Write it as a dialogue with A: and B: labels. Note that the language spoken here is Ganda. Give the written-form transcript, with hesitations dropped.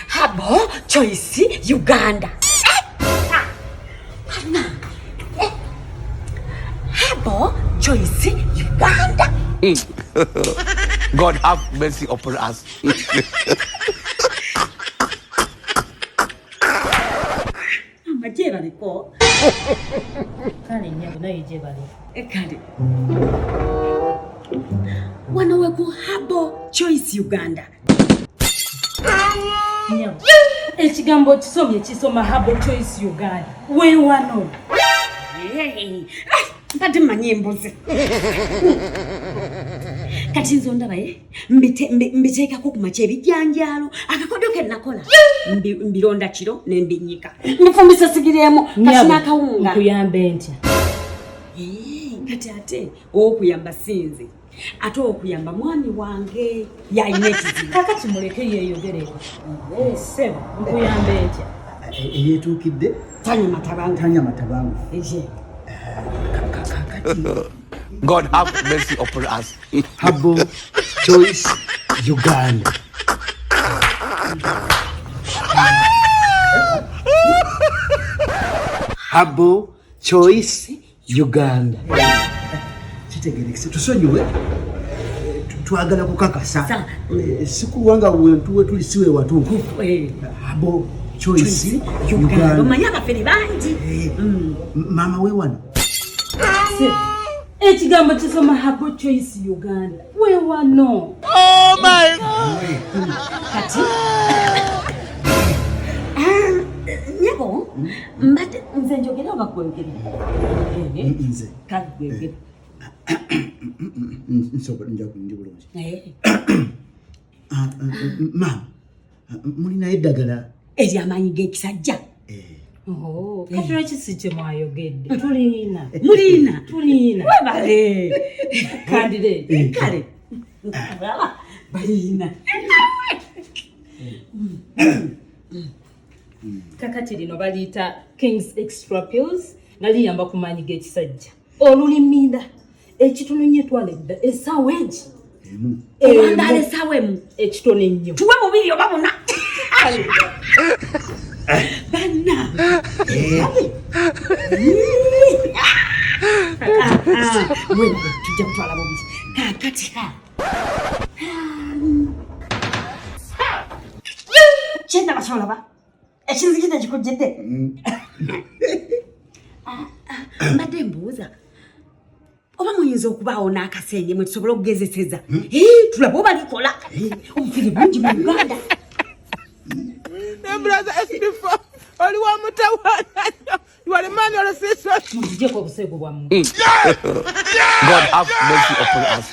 A: Habo Choice Uganda. Eh, Habo Choice Uganda.
B: God have mercy upon us.
A: Gyebaleko.
C: Kale nnyabo naye gyebaleko.
A: Eh, kale wano we ku Habo Choice Uganda.
C: Nnyabo ekigambo kisomye kisoma Habo Choice Uganda we wano.
A: Mbadde mmanyi embuzi kati nze ondabaye mbiteekako ku makya ebijanjaalo akakodo ke nakola mbironda kiro ne mbinyika mbifumbisa sigiri emu kati n'akawunga.
C: Nkuyambe ntya?
A: Kati ate owokuyamba sinze, ate owokuyamba mwami wange yalina ekizibu.
C: Kakati muleke yeeyogereko. Ssebo nkuyambe ntya?
D: Eyeetuukidde
A: tanya matabangu.
D: Tanya matabangu.
B: God have mercy upon us.
D: Habo Choice Uganda. Habo Choice Uganda. Kitegerekese, tusonyiwe, twagala kukakasa sikulwa nga wentu wetuli siwe watuufu. Habo Choice Uganda.
A: Omanyi abafere bangi.
D: Maama we wano.
C: Ekigambo kisoma Habo Choice Uganda we wano.
B: Oh my God.
A: Kati nyabo mbadde nze njogera oba gweyogere?
D: Nze.
A: Kale gweyogere.
D: Nsobola, ndi bulungi. Maama, mulinayo eddagala
A: eryamaanyi g'ekisajja?
C: Kati lwaki si kye mwayogedde? Tulina.
A: Mulina?
C: Tulina.
A: Webale.
C: Kandire.
A: Kale balina.
C: Kakati lino baliyita Kings Extra Pills nga liyamba ku maanyi g'ekisajja. Olulimira ekitono nnyo etwala edda essaawa egi
A: Obandala essaawa emu.
C: Ekitono ennyo.
A: Tuwe bubiri oba buna. Banna tujja kutwala bubiri. Kakati kyendaba kyolaba ekinzigidde kikujjidde. Mbadde mbuuza oba muyinza okubaawo n'akasenge mwe tusobola okugezeseza tulabe oba likola. Obufere bungi mu Uganda.
E: Brother SP4, oli wa mutawaana nnyo. You are a man or a sister.
C: Muzijeko obuseegu bwammwe.
B: God have mercy upon us.